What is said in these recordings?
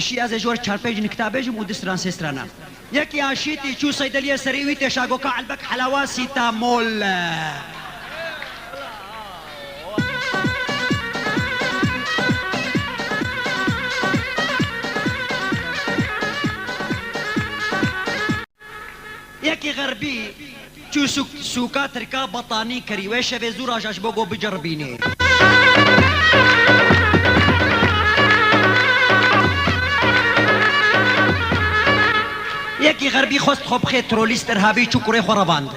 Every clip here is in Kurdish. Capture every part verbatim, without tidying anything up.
Şî ez ê ji we çar pênc nikta bêjim û du stran sê strana. Yekî aşîtî çû seydeliyê serî wî têşa go ka elbek helawa sîtamol. Yekî xerbî çû sûk-, sûka tirka betanî kerî. Wê şevê zû raja ji bo go biceribînê. Yekî xerbî xwest xwe bixê terorîst irhabî çû kurê xwe revand.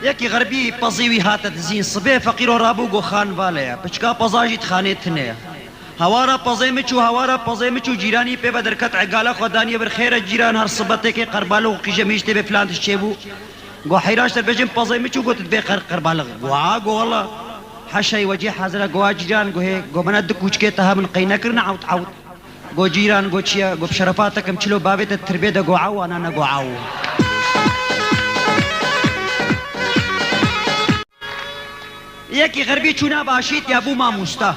Yekî xerbî pezî wî hate dizîn. Sibê feqîro rabû go xan vale ye. Piçka peza jî di xanê tune ye. Hewara pezê min çû, hewara pezê min çû cîranî pê ve derket egala xwe daniye vir. Xêre cîran her sibe têkê qerbalix û qîje min jî tê bê filan tişt çêbû. Go heyra ji te bêjim pezê min çû go tu dibê qer-, qerbalix. Go a go wela. Heşey wecî hazir e go a cîran go hê. Go bena du kûçikê te hebin qey nekirine ewt ewt. Go cîran, go çi ye? Go bi şerefa te kim çilo bavê te tirbê de go ew, anane go ew. Yekî xerbî çû nav aşît ya bû mamosta.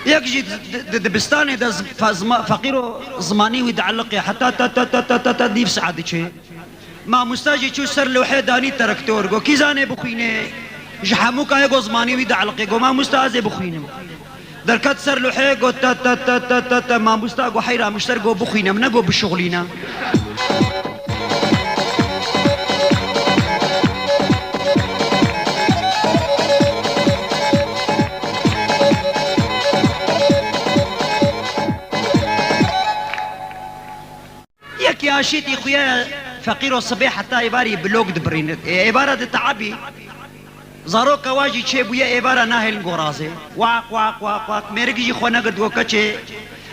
Yek jî di, di, di dibistanê de z-, fe-, zima-, feqîro zimanî wî dieliqê heta te, te, te, te, te, te nîv saet diçê. Mamosta jî çû ser lewhê danî terektor. Go, "Kî zanê bixwîne?" Ji hemû kayê go zimanî wî dieliqê. Go, "Mamosta, ez ê bixwînim." Derket ser lewhê, go, "Te, te, te, te, te, te." Mamosta go, "Heyra min ji te re go bixwîne, min ne go bişuxulîne." Yekî aşîtî xuya feqîro sibê heta êvarî blok dibirînit. Ê, êvara di teabî. Zaroka wa jî çêbûye êvara nahêlin gorazê. Waq, waq, waq, waq. Mêrik jî xwe negirt go keçê.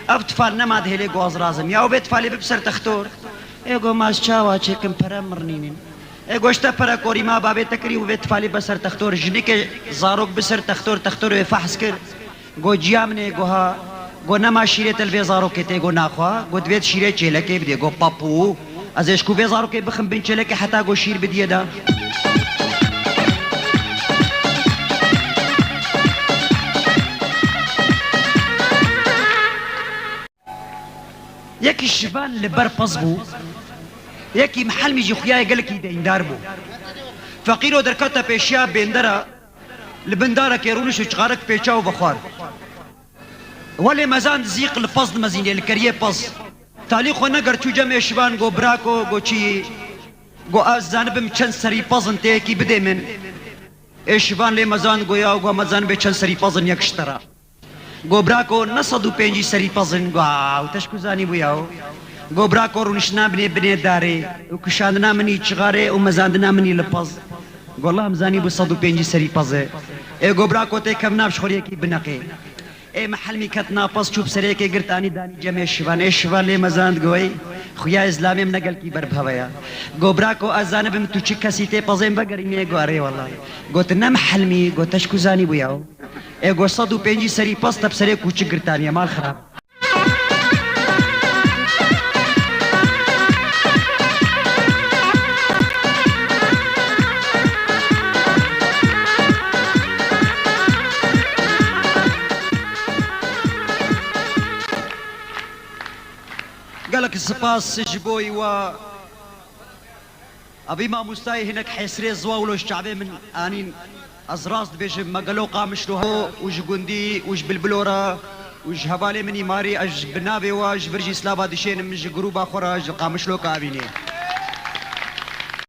Ev tifal nema dihêlê go ez razim. Ya û vê tifalê bib ser textor. Ê go ma ez çawa çêkim pere mirnînin. Ê go ji te pere korî ma bavê te kirî û vê tifalê be ser textor. Jinikê zarok bi ser textor, textor wê fehs kir. Go ciya min ê, go ha, go nema şîrê te li vê zarokê tê, go naxwa, go divê tu şîrê çêlekê bidê, go papû, ez ê ji ku vê zarokê bixim bin çêlekê heta go şîr bidiyê de. Yekî şivan li ber piz bû, yekî mihelmî jî xuya ye gelekî deyndar bû. Feqîro derkete pêşiya bêndera, li bin darekê rûniş û çixarek pêça û vexwar. Welê mezand zîq li piz dimezînê, li keriyê piz. Talî xwe negirt çû cem ê şivan, go birako, go çi, go ez zanibim çend serî piz in tê yekî bidê min. Ê şivan lê mezand go ya, go mezanibê çend serî piz in yek ji te re. Go birako ne sed û pêncî serî piz in, go ew te ji ku zanîbû ya. Go birako rûniştina binê binê darê û kişandina min î çixarê û mezandina min î li piz. Go Allah em zanîbû sed û pêncî serî piz e. Ê go birako tê kevna ji xwe re yekî bineqê. Ê mihelmî ket na piz çû bi serê yekê girt anî danî cem ê şivan. Ê şivan lê mezand go ey xuya ê zilamê min ne gelkî ber bi heve ya. Go birako ez zanibim tu çi kesî tê pizên vegerînê, go erê wela. Go tu ne mihelmî, go te ji ku zanîbû ya. Ê go sed û pêncî serî piz te bi serê kûçik girtaniye, mal xirab. Gelek spas ji bo îwa. Evî mamostayê hinek hêsirê ziwa wilo ji çavê min anîn. Ez rast dibêjim, me gelo Qamişlo ho û ji gundî û ji bilbilo re û ji hevalê min î marî ez bi navê we ji vir jî slava dişênim ji grûba xwe re ji Qamişlo ke evînê.